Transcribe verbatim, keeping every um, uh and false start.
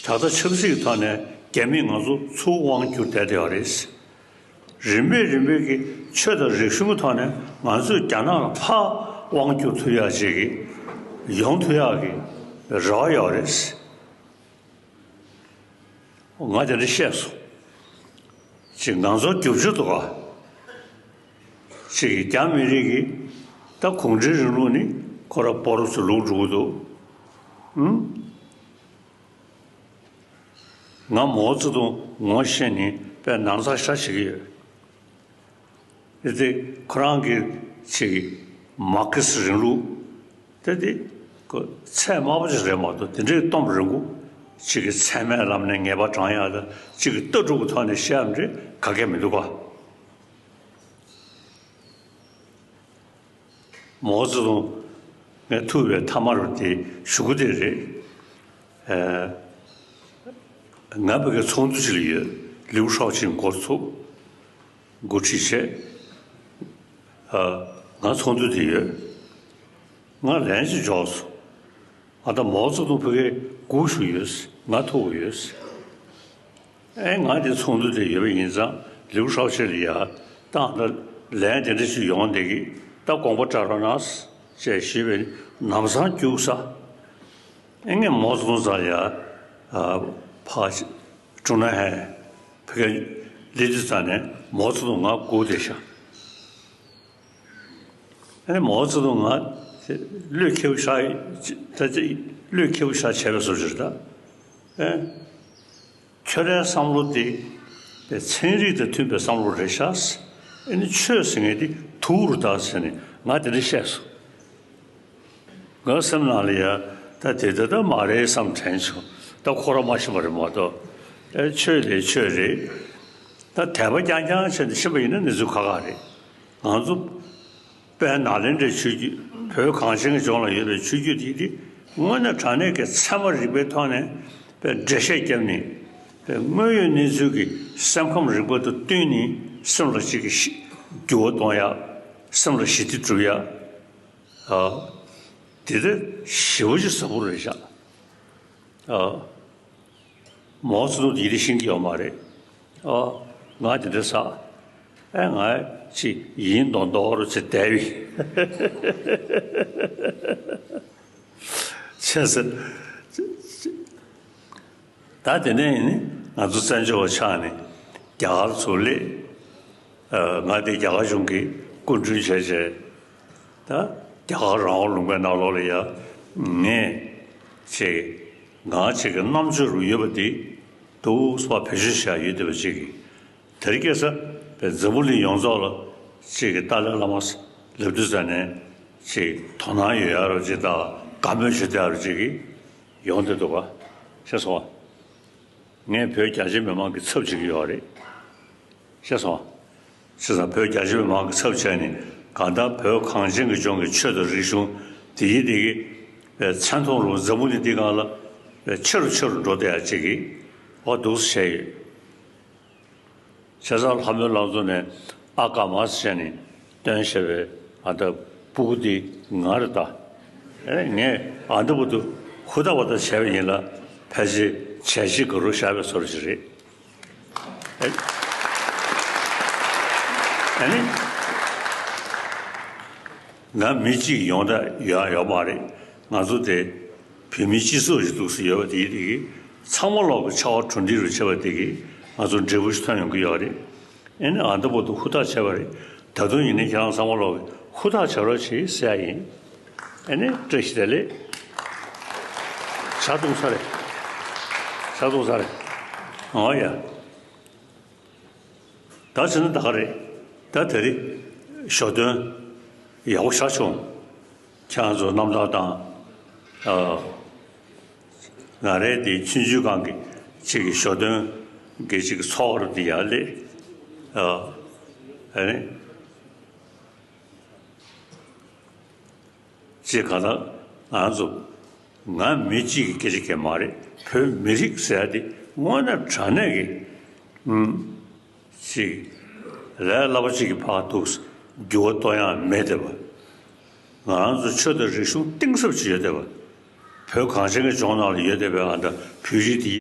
ད་ལྟ་ཆབ་སྲིད་ཀྱི་ཐོག་ནས་རྒྱ་མིས་ང་ཚོ་ཚུར་དབང་བསྒྱུར་བསྡད་བསྡད་ཡོད་རེད། རིམ་པས་རིམ་པས་ཀྱི་ཆོས་དང་རིག་གཞུང་གི་ཐོག་ནས་ང་ཚོས་རྒྱ་ནག་ལ་ཕར་དབང་བསྒྱུར་ཐུབ་ཡག་ཅིག་གི་ཡོང་ཐུབ་ཡག་གི་རེ་བ་ཡོད་རེད། ང་དེ་འདྲ་བཤད་སོང་། ཅིག་ང་ཚོ་རྒྱབ་སྐྱོར་འདུག་ག་ཅིག་རྒྱ་མི་རིགས་ཀྱི་ད་གུང་ཁྲན་རིང་ལུགས་ནི་ཁོ་ར་སྤོ་རོ་ཚོ་ལུག་འགྲོ་གི་འདུག་ཨུམ། ང་མའོ་ཙེ་ཏུང་ངོ་ཤེས་ནི་དཔེ་ནང་ཚགས་ཤ་བྱེད་ཀྱི་ཡོད། དེ་ཁོ་རང་གི་ཅིག་མར་ཁེ་སི་རིང་ལུགས་དེ་དེ་ཁོ་ཚད་དམའ་པོ་ཅིག་རེད་མ་གཏོགས་དེ་འདྲའི་གཏོང་རིང་པོ་ཅིག་གི་ཚད་མའི་ལམ་ནས་ངེས་པ་དྲང་ཡག་ལ་ཅིག་གི་ལྟ་གྲུབ་ཀྱི་ཐོག་ནས་བཤད་ཡག་འདྲ་ག་གེ་མི་འདུག་ག་མའོ་ཙེ་ཏུང་ངས་ཐུག་པའི་མཐའ་མ་རུ་དེ་ཞུ་གི་དེ་རེད། ཨ། ང་ཕ་གིར་ཚོགས་འདུ་ཅིག་ལ་ཡོད། ལིའུ་ཧྲའོ་ཅིན་སྐོར་ཚུགས། འགོ་ཁྲིད་བྱས། ཨ། ང་ཚོགས་འདུ་དེ་ཡོད། ང་ལན་ཅིག་འཇོག་སོང་། ཨ། ད་མའོ་ཙེ་ཏུང་ཕ་གིར་སྒུག་བཞུགས་ཡོད། ང་ཐུག་ཡོད། ཨེ། ང་དེ་ཚོགས་འདུ་དེ་ཡོད་པ་ཡིན་ཙང་ལིའུ་ཧྲའོ་ཅིན་ལ་ཡ་ད་ལན་དེ་འདྲ་ཞིག་ཡོང་བསྡད་ཀྱི། ད་དགོངས་པ་བཀྲ་རོགས་གནང་ཅེས་ཞུས་པས་ལམ་སང་རྒྱུགས་ས། ཨེ། ངས་མའོ་ཙེ་ཏུང་རྩར་ཡ། ཨ། ཕར་ཀྲུང་ནན་ཧན་ཕ་གིར་སླེབས་དུས་ཙམ་ནས་མའོ་ཙེ་ཏུང་ང་སྒུག་བསྡད་ཤག་ཨ་ནི་མའོ་ཙེ་ཏུང་ང་བློས་འཁེལ་བ་ཤར། ད་ཅི་བློས་འཁེལ་བ་ཤར་བྱས་པའི་བཟོ་ཅིག་རེད་ད། ཨེ། ཁྱོད་རའི་བསམ་བློ་དེ་ཚན་རིག་དང་མཐུན་པའི་བསམ་བློ་རེད་ཤག་ཨ་ནི་ཆོས་ཟེར་མཁན་དེ་དུག་རེད་ད་ཟེར་ནས་ང་དེ་འདྲ་བཤད་སོང་། ང་སེམས་ནང་ལ་ཡ་ད་དེ་ད་ད་མ་རེད་བསམ་དྲན་བྱུང་། ད་ཁོ་རང་མ་ཤེས་པ་རེད་མ་གཏོགས། ཨེ། ཆོས་དེ་ཆོས་རེད། ད་དད་པ་རྐྱང་རྐྱང་བྱས་ནས་ཕྱིན་པ་ཡིན་ན་གནས་ཚུལ་ཁག་ཁག་རེད། ང་ཚོ་དཔལ་ནཱ་ལེནྡྲའི་ཆོས་བརྒྱུད། བོད་གངས་ཅན་གྱི་ལྗོངས་ལ་ཡོད་པའི་ཆོས་བརྒྱུད་དེ་དེ་དངོས་གནས་དྲང་གནས་ཀྱི་ཚད་མ་རིག་པའི་ཐོག་ནས་དཔེ་འགྲེལ་བཤད་བརྒྱབ་ནས། དཔེ་དངོས་ཡོད་གནས་ཚུལ་གྱི་སེམས་ཁམས་རིག་པ་དང་བསྟུན་ནས་སེམས་ལ་ཅིག་གི་ཞི་འགྱུར་བ་གཏོང་ཡག་སེམས་ལ་ཞི་བདེ་སྒྲུབ་ཡག་ཨ། དེ་དེ་ཞེ་པོ་ཅིག་ཟབ་པོ་རེད་ཤག་ཨ། མའོ་ཙེ་ཏུང་དེ་ཡིན་ཤེས་ཀྱི་ཡོད་མ་རེད། ཨ། ང་དེ་འདྲ་ཟེར། ཨེ། ང་ཅིག་ཡིན་མདོག་མདོག་རུ་ཅིག་བསྡད་པའི། བྱས་ཙང་། ད་དེ་ནས་ཡིན་ནི་ང་ཚོ་བཙན་བྱོལ་བ་ཆགས་ནས་རྒྱ་གར་ཚུར་སླེབས། ཨ། ང་དེ་རྒྱ་གར་གཞུང་གི་སྐུ་མགྲོན་བྱས་བྱས། ད་རྒྱ་གར་རང་དབང་ལུང་པའི་ནང་ལོགས་ལ་ཡ་ངས་ཅིག་ང་ཅིག་གི་རྣམ་དཔྱོད་རུ་ཡོད་པ་དེ་འདུག་སེ་བེད་སྤྱོད་བྱས་ཡོད་བསྡད་པ་ཅིག་གིས། དེ་རིང་ཁ་སང་པའི་འཛམ་བུ་གླིང་ཡོངས་རྫོགས་ལ་ཅིག་གི་ཏཱ་ལའི་བླ་མ་ལབ་དུས་ཙམ་ནས་ཅིག་དོ་སྣང་ཡོད་ཡག་རུ་ཅིག་དང་དགའ་མོས་བྱེད་བསྡད་ཡག་རུ་ཅིག་གིས་ཡོང་བསྡད་འདུག་ག་ཤེས་སོང་བ། ངས་བོད་རྒྱ་ཆེ་མི་མང་གི་ཚབ་བྱེད་ཀྱི་ཡོད་རེད། ཤེས་སོང་། བྱས་ཙང་བོད་རྒྱ་ཆེ་མི་མང་གི་ཚབ་བྱས་ནས་གང་ལྟར་བོད་གངས་ཅན་གྱི་ལྗོངས་ཀྱི་ཆོས་དང་རིག་གཞུང་དེ་ཡི་དེ་གི་མཚན་མཐོང་རུ་འཛམ་བུ་གླིང་འདི་སྒང་ལ་ཆེ་རུ་ཆེ་རུ་འགྲོ་བསྡད་ཡག་ཅིག་གི་འོ་འདུག་སེ་བྱས་ཡོད། བྱས་ཙང་ལྷ་མོའི་ལང་ཚོ་ནས་ཨ་ཀ་མ་ཟེར་ནས་བཏོན་བཞག་པའི་ཨ་ད་སྤུ་གུ་འདི་ང་རེད་ད། ཨེ། ངས་ཨ་འདི་བར་དུ་ཧུར་ཐག་པ་ད་བྱས་པ་ཡིན་ལ་ཕལ་ཆེར་བྱས་རྗེས་ག་རུ་བཞག་པའི་བཟོ་འདྲ་ཅིག་རེད། ཨེ། ཨ་ནི། ང་མི་གཅིག་ཡོང་ད་ཡོང་ཡོད་མ་རེད། ང་ཚོ་དེ་བོད་མི་སྤྱི་ཚོགས་ཤིག་འདུག་སེ་ཡོད་པ་དེ་དེ་གི་ཚང་མ་ལོག་གི་ཕྱར་བ་གྲུ་འདེགས་རུ་བྱེད་པ་དེ་གི་ང་ཚོ་འབྲས་བུ་ཞིག་ཐོན་ཡོང་གི་ཡོད་རེད། ཨེ་ནི་ཨ་འདི་བར་དུ་ཧུར་ཐག་བྱས་པ་རེད། ད་དུང་ཡིན་ནའི་ཁྱེད་རང་ཚང་མ་ལོག་གི་ཧུར་ཐག་བྱེད་རོགས་བྱེད་ཟེར་ཡ་ཡིན། ཨེ་ནི་བཀྲ་ཤིས་བདེ་ལེགས། ཇ་བཏུང་ཚར་རེད། ཇ་བཏུང་ཚར་རེད། འོ་ཡ། ད་བྱས་ན་ད་ག་རེད། ད་དེ་རིང་ཞོ་སྟོན་ཡག་པོ་ཞེ་དྲག་བྱུང་། ཁྱེད་རང་ཚོ་རྣམ་ཐར་དང་། ཨ། ང་རའི་དེ་ཆུང་ཆུང་སྒང་གི་ཅིག་གི་ཞོ་སྟོན་གྱི་ཅིག་གི་ཚོགས་རུ་དེ་ཡར་སླེབས། ཨ། ཨ་ནི། ཅེས་གང་ལྟར་ང་ཚོ་ང་མི་གཅིག་གི་སྐད་ཆ་གང་མ་རེད། བོད་མི་རིགས་ཟེར་ཡ་དེ་དངོས་གནས་དྲང་གནས་ཀྱི་ཨུམ་ཅིག་ལས་སླ་པོ་ཅིག་གི་ཕར་འདུག་འགྱུར་བ་གཏོང་ཡག་མེད་བསྡད་པ། ང་རང་ཚོ་ཆོས་དང་རིག་གཞུང་གཏིང་ཟབ་ཅིག་ཡོད་བསྡད་པ། བོད་གངས་ཅན་གྱི་ལྗོངས་ནང་ལ་ཡོད་བསྡད་པའི་ཨ་ད་བོད་རིགས་དེ།